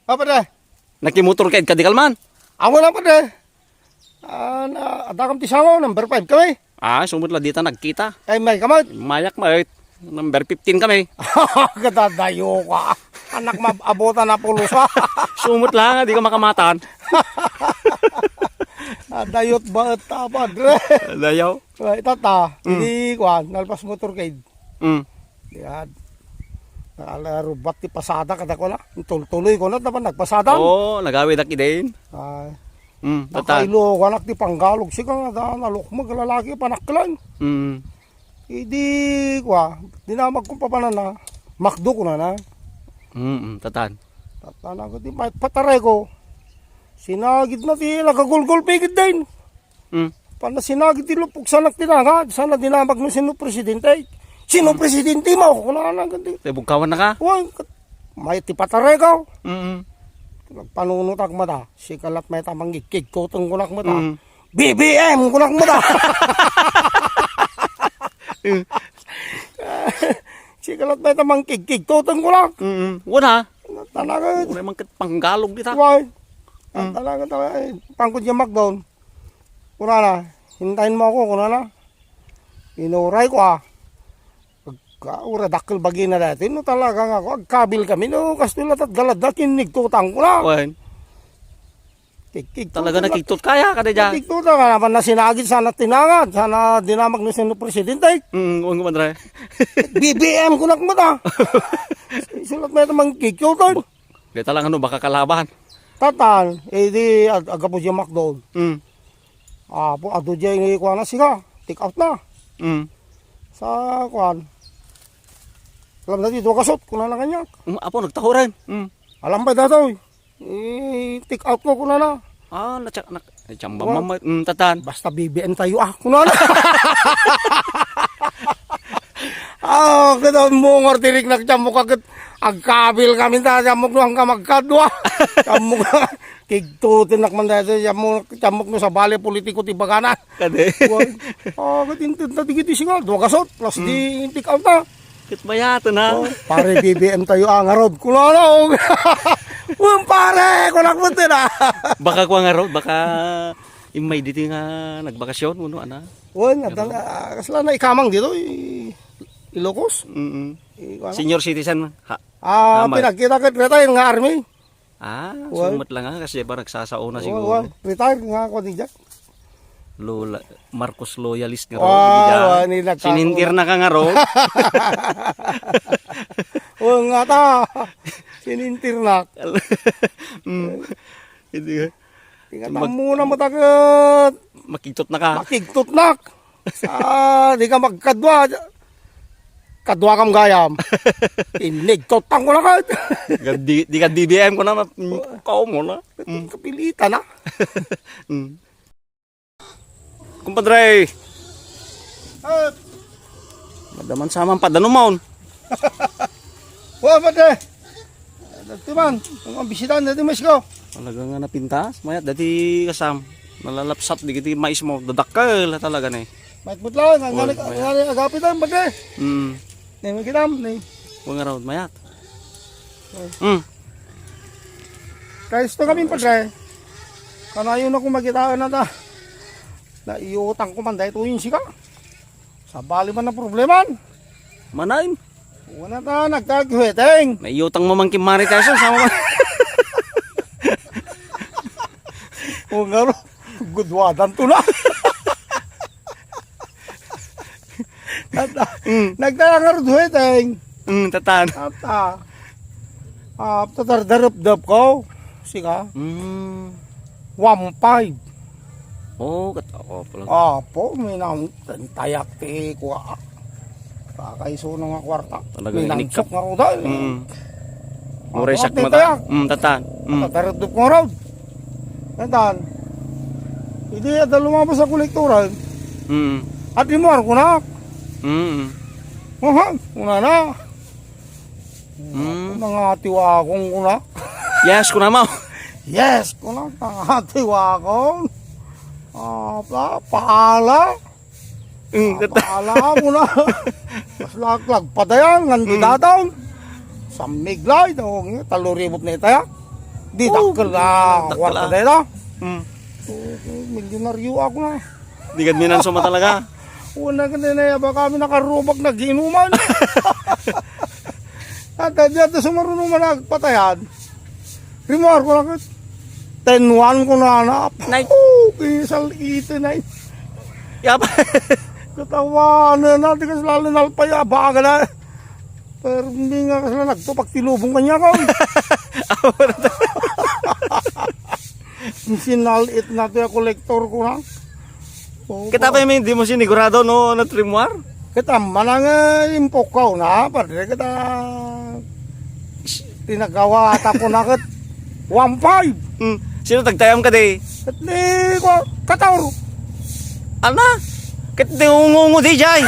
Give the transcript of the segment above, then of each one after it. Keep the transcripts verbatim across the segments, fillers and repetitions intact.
Ah, pare. Nakimotor ka, ed kadi kalman? Awan lang, pare. Ah, na, adda kam ti sango, number five kami. Ah, sumut la dita nagkita. Ay, may kamat. Mayak met. Number fifteen kami. Kadadayo ka. Anak, maabutan na pulos, ha? Sumut lang, di ka makamatan. Adayot ba et, ah, padre? Dayaw. Ay, tata, Mm. Hindi, kuan, nalpas motorcade. Mm. Yan. Nakalarubat ti pasada, kada ko na. Tultuloy ko na, dapat nagpasada. Oo, nagawidak idin. Ay. Mm, tata. Nakailoganak ti panggalog. Siga nga, da, nalukmag, lalaki, panaklan. Mm. Idi, kwa, dinamag kong papanana, makdo ko na na. Mm, mm, tatan. Tatan ako, di, pa-, pataray ko. Sinagid na ti, nagagulgol, pigid din. Mm. Panasinag iti lupok, sanak tinangad, sana dinamag no sino presidente. Sino Mm. presidente mo? Kunana, gandi. Tay bugkawan na ka? Wan, kat-, may ti pataray ka. Mm. Nagpanunot ak mata, sikalat may tamang ikig, kutong kunak mata. Mm. B B M kunak mata. Mm. Sikalat may tamang ikig, kutong kunak. Mm. Wala. Talaga. Wala man kat panggalog dita. Why? Mm. Talaga, talaga. Pangkod yamak doon. Kunana, "Hintayin mo ako," kunana. Inuray ko, ah. Agka-, ura dakkel bagina dati. No talaga nga ako, agkabil kami. No, kastoy latat galad na, kinigtutan ko na. Wen. Kig-, kigtutan Talaga na. Nakigtot kaya, kada dya. Kigtutan ka naman na sinagid, sana tinangad, sana dinamag ni sino presidente. Mm, wen ko, madre. B B M ko nakmata. Sulat mo ito, mang kigtutan. Deta lang ano, baka kalaban. Tatan, eh, di ag-, agapo siya McDo. Mm. Apo, adu diay kuana siga, take out na. Mm. Sa kuan. Alam na dito, kasot, kuna na kanya. Mm, apo, nagtahuran. Mm. Alam pa datoy. Eh, take out ko, kuna na. Ah, natsa-, nak-, ay, tsamba Wa- mama, mm, tatan. Basta B B M tayo, ah, kuna na. Ah, kita mo, ngartirik na, tsamo ka, ket, agkabil kami, ta, tsamo ko, ang kamagkadwa. Tsamo ka, kigtutin nak man dahil, tsamo, tsamo ko sa bale, politiko, ti baganan. Kade. Wa-, ah, ket inted na, digiti siga, dua gasot, plus Mm. di, take out na. Ket bayaten, ha? Oh, pare, B B M tayo, ah, ngarod. Kunana, oh. Wen, pare, kunak mo, tin, ah. Baka kua ngarod, baka immay diti nga nagbakasyon, uno, ana? Wen, adda, ah, kasla na ikamang dito, i-, Ilocos. Mm-mm. I-, kuan. Senior citizen, ha? Ah, Amay. Pinagkita ket retire nga army. Ah, Wa- sumot lang nga, kasi ba nagsasauna Wa-, siguro? wa-, retire nga ako di dyan. Lola, Marcos loyalist nga Wa-, ro, di dyan. wa-, ni nagkakauna. Sinintir na ka nga ro. Oo nga ta. Sinintir na. Mm. Hindi ka. Tingnan Mag- mo na matagat. Makigtot na ka. Makigtot na. Ah, di ka magkadwa. Kadwa kam gayam. Inigtot ang ko na ka. Di, di ka D B M ko na, ma-, kao mo na. Mm. Kapilitan na. Mm. Kumpadre. Ah. Madaman sa man, padano maon. Wa, pare. Dati man, ang bisitan, dati mas ko. Talaga nga napintas, mayat, dati kasam. Nalalapsat, di kiti mais mo, dadakkel talaga ni. Mayat mo lang, ang Oy, ngani, mayat. Ngani agapi tayo, pare. Mm. Ni, magkita mo, ni. Huwag nga raw, mayat. Oy. Mm. Kaya gusto kami, pare. Kanayon ako magkitaan na ta. Naiutang ko man, dahil tuwing sika. Sabali man ang problema. Manain. Wala ta, nagkagweteng. Naiutang mo man kin Mari Tyson, sama man. O nga ro, gudwadan to na. At, ah, Mm. nagtalangar duweteng. Mm, tatan. At, ah, ah, tatardarapdap ko. Sika. Mm. One five. Oh, kat-, oh, pala. Apo, may nang tayak ti kuha. Pakaiso na nga kwarta. Talaga, may nangsok inikap. Nga ruda. Mm. Apo, uray sak may mata. Tayak. Mm, tatan. Mm. Tatarapdap ko nga raw. Tatan. Hindi, ada lumabas sa kolektoran. Mm. At imuar ko na. Mm. Aha, una na. Mm. Nangatiwakong ko na. Yes, kuna mo. Yes, kuna, nangatiwakong. Ah, pa, paala. Mm, Ah, tata- paala mo na. Mas laklag, padayan, ngan Mm. didadaw. Sa miglay, daw, taluribot na itaya. Di Oh, dakkel a dakkel kwarta a. Dayta. Hmm. Oo, milyonaryo ako na. Di gad minanso talaga. Una ka na ya, baka mi nakarubak na ginuman. At di ato sumaruno man nagpatayan. Rimar ko na ket. Ten one ko na na. Nay. Oh, kisal ito na. Yap. Katawanan na, di kas lalo nalpay, abaga na. Permi nga kasla nagtupak ti lubong kanya ko. Sinal-it na to ya kolektor ko na. Oo. Kita pa yung di mo sinigurado no na trimwar? Kita manang eh, impok ko na, padre kita tinagawa ata ko na ket one five. Hmm. Sino tagtayam ka di? Ket ni ko, Kator. Ana? Ket di ungungo di jay.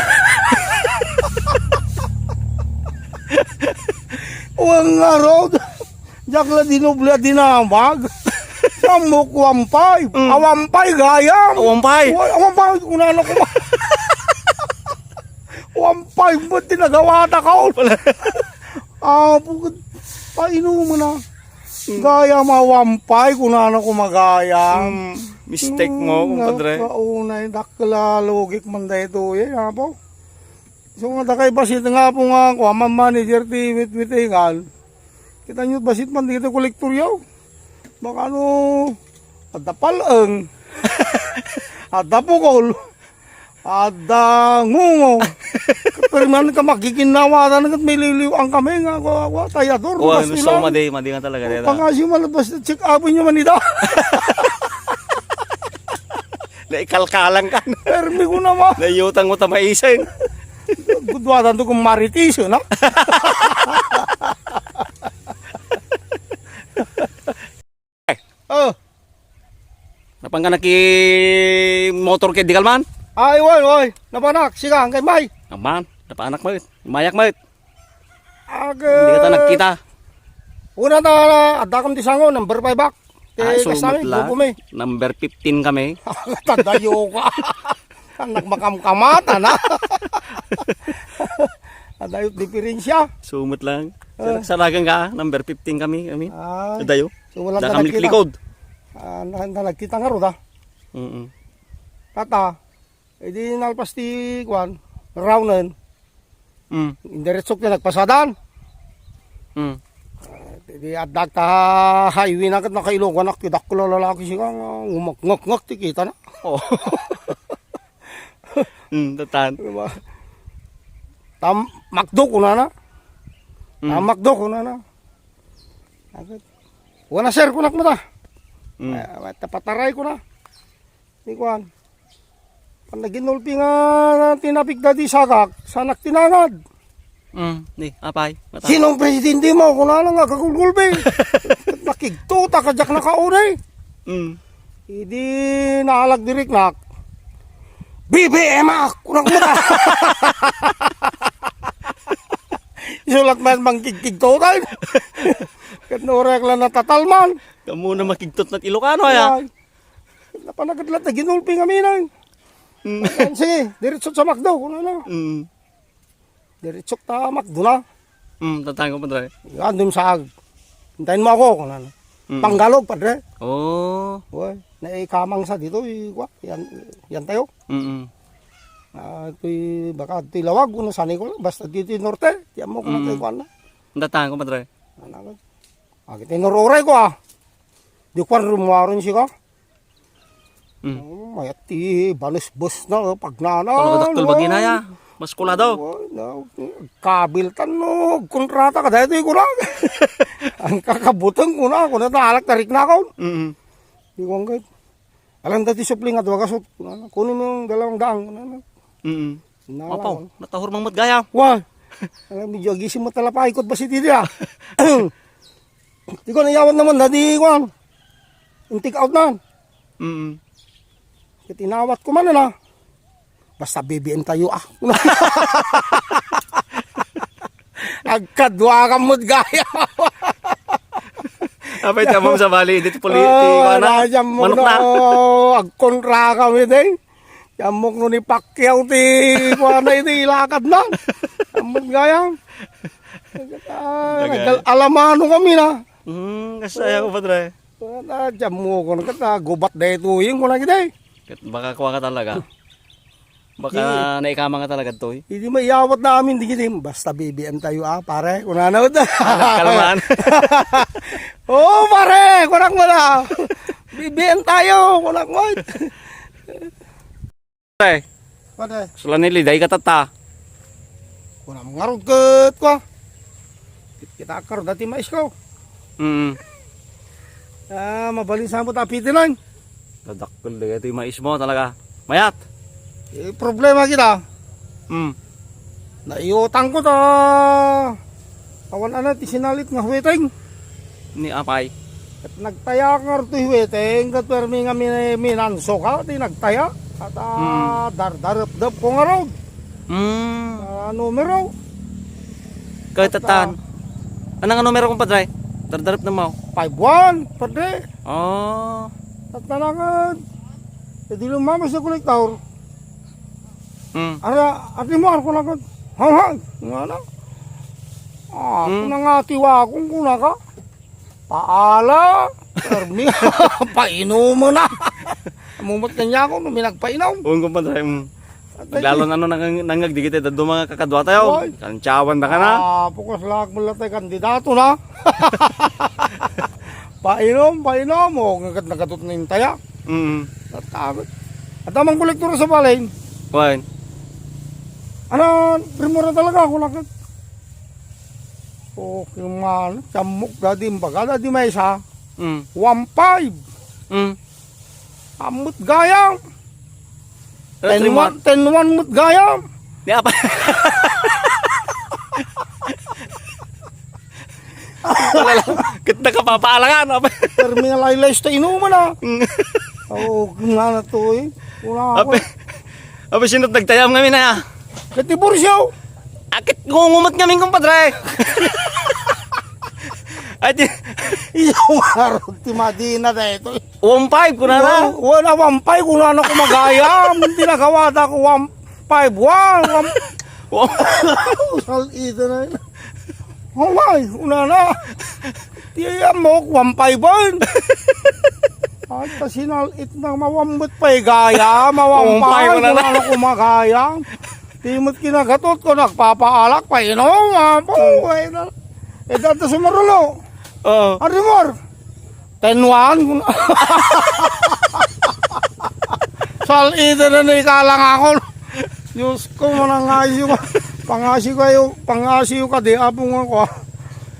Uwang nga road. Diak la dinubli a dinamag. Samok one five. Mm. Awampay gayam. Awampay. Wa-, awampay. Kunana ko ma-, one five mo tinagawata ka. Wala. Ah, bukod. Painuman na. Mm. Gayam awampay. Kunana ko magayam. Mm. Mistake mo, Mm, kumpadre. Kaunay, dakkel a lugik man daytoy, eh, apo. So, nga dakay basit nga po nga, kuwan man manager ti witwitingan. Kita nyo, basit man dito kolektoryo. Baka ano, adda paleng, adda pukol, adda ngungo. Pero man ka magkikinawatan, kat may liliw ang kami nga, kuwa, kuwa, tayador, Kuwa, mas ano, so, ilang. Madi, madi nga talaga, deta. Pangasi malabas na check up nyo man ita. Naikalkalang ka. Permi ko naman. Naiutang mo tamaisen. Gudwatan to kung maritis, no? Oh. Napang ka naki motor kay Digalman? Ay, woy, woy. Napanak, siga, ang kay May. Naman, napanak mo. Mayak mo. Ag-, Hindi ka ta nagkita. Una ta, adda kam ti sango, number five ak. Ti Ah, so, kasta mi, matla. Grupo mi. Number fifteen kami. Tadayo ka. Anak makamkamata na. Adayo diferensya. Sumot lang. Ah. Sar-, saragan ka, ah. Number fifteen kami, kami. Ah. Adayo. So, wala Da ta kami nagkita. Likod. Ah, na, na nagkita nga ro, da. Mm-mm. Tata, Idi nalpas ti, kuan, rawnen. Mm. Indiretsok ti nagpasadan. Mm. Ah, idi addak ta highway na ket nakailoganak ti dakkel a lalaki siya nga ngumekngekngek ti kita na. Oh. Mm, tatan. Diba? Tam-, McDo kunana. Mm. Tam-, McDo kunana. Agad. Wala, sir, kunak mo ta. Mm. Ah, tapataray ko na. Ni kuan. Pan naginulpi nga tinapik dadi sagak, sanak tinangad. Mm, di, apay, mata. Sinong presidente mo? Kunana nga kagulgulpi. Nakigtuta ka diak nakaunay. Mm. Idi naalag diriknak. B B M ak, kunak mo ta. Isulat man mangkigkigtutan. Ket no orek la natatalman. Kamu na makigtot na Ilocano, aya? Ay. Napanagadlat na ginulpi nga minay. Mm. Sige, diretso sa McDo, kunana. Mm. Diretso ta McDo na. Mm, tatay ko, padre. Yan, dun sa ag-, hintayin mo ako, kunana. Mm. Panggalog, padre. Oh. Uy, naikamang sa dito, i-, kwa, yan, yan tayo. Mm-mm. Ah, ito'y, baka ito'y lawag, kuno sanay ko lang, basta dito yung norte, tiyan mo kung Mm. ito'y kuwan na. Ang tatay ko, padre. Ano, Agit inururay ko, ah. Di ko rumuaron siya ka. Mm. Oh, mayat ti banusbus na, oh, pagnana. Talaga dakkel bagina ya. Mas kula daw. Oh, na, kabiltan no, kontrata ka dahil ko lang. Ang kakabutang ko na, ko na talak tarik na ako. Mm. Di ko ang Alam dati supling nga dua gasot. Kunin mo yung dalawang daan. Mm. Nala Apaw, ko. Natahor mang matgaya. Wa. Alam, medyo agisim mo talapay kot basi ti dia. Di ko nayawat naman, dadi ko. Yung take out na. Mm. Ket inawat ko man na. Basta B B M tayo, ah. Agkadua ka mo't gaya. Apay, ti amom sa bali, dito puli-, ti, Oh, kuana, nasyan mo manok na. No, agkontra kami, ding. Yamok no ni Pacquiao, ti, kuana, iti ilakad na. Amot gaya. Ah, Daga. Nagdal-, alamano kami na. Hmm, kasaya ko, padre. Wala, diyan mo ko na, kat, ah, gubat daytoy, yung kulang kita, eh. Kat baka kuha ka talaga. Baka naikama nga talaga to, eh. Hindi maiyawat namin, di gini. Basta B B M tayo, ah, pare. Kunana, kalman. Oo, pare, kunak mo na. B B M tayo, kunak mo. Pare. Pare. Sula ni Liday ka tata. Kunam nga rod ket, kwa. Kita karo dati mais ko. Mm. Ah, mabalin sa mo tapiti lang. Dadakkel dagiti mais mo talaga. Mayat. Eh, problema kita. Mm. Naiutang ko ta. Awan ana ti sinalit nga huweteng. Ni apay. Ket nagtayak nga retoy huweteng, ket permi nga min-, minanso ka, ti nagtayak. At, ah, Mm. dardarepdep ko nga rod. Mm. Ah, numero. Ket atan. Ano nga numero, kumpadre? Dardarep na mo. Five one, padre. Oh. At talaga, eh, di lumamas na kolektor. Mm. Ara, ati mo, arko na ka. Hawag, nga na. Ah, Mm. Kuna nga, tiwakong kuna ka. Paala, permi, painumo na. Mumot kanya ako, no, minagpainom. Uwan, kumpadre, mm. Lalo na no, nang-, nangag di kita, dadu mga kakadwa tayo. Oy. Kantsawan na ka na. Ah, pukas lahat mo lang tayo kandidato na. Painom, painom. O, ngagat nagadot na yung taya. Mm. Tatakot. At tamang kolektor sa balay. Wan. Ano, primura talaga ako lakit. O, yung mga, ano, tiyamok, dadi, imbaga, dadi may isa. Mm. One five. Mm. Amot gayam. Ano, ten one, ten one mot gayam. Ni apa? Wala lang. Ket nakapapaalangan, apa? Terminal ay lays ta inuman, ah. Mm. Oo, nga na to, eh. Wala ako. Apa, apa, sino't nagtayam ngamin, ah? Ket diborsyo. Akit ngungumot ngamin, kumpadre. Ay, ti- Iyo, nga ron, ti Madina na ito. One five, kunana. Wala, wala, one five, kunana ko magayam. Ang tinagawada ko, one five, one, one. Wow. Sal-ida na yun. One five, kunana. Ti ayam mo, one five, one. Ay, ta sinal-it na mawambet pa, eh, gaya, mawang One five, pa, kunana. Kunana ko magayam. Ti met kinagatot ko, nagpapaalak pa, inom, apo, ay na. Eh, dati sumarulo. Oo. Arimor. Ten one. Sal-ida na ni kalang ako. Diyos ko, manangasiw ka. Pangasiw kayo, pangasiw ka, di apong ako, ah.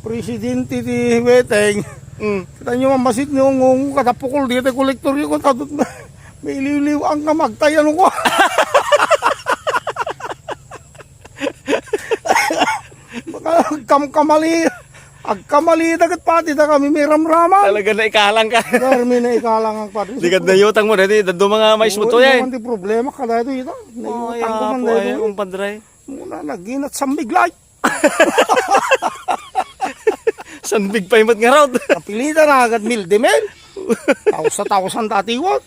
Presidente ti Weteng. Mm. Kita nyo, mamasit nyo, ngungo, kada pukol, di tayo kolektor yun, kung tadot na. May liw-liw ang kamagtayan ko. Baka agkamkamali. Agkamali dagat pati da kami may ramraman. Talaga na ikalang ka. Garmi na ikalang ang pati. Di ka nayutang mo, dati, dadu mga mais mo to, eh. Naman di problema ka dahil ito. Oh, nayutang ko man dahil ito. Kumpadre. Muna, naginat sa miglay. Sanbig pa imot nga rod. Kapilitan na agad mil de mil. Tausa-tausan tatiwag.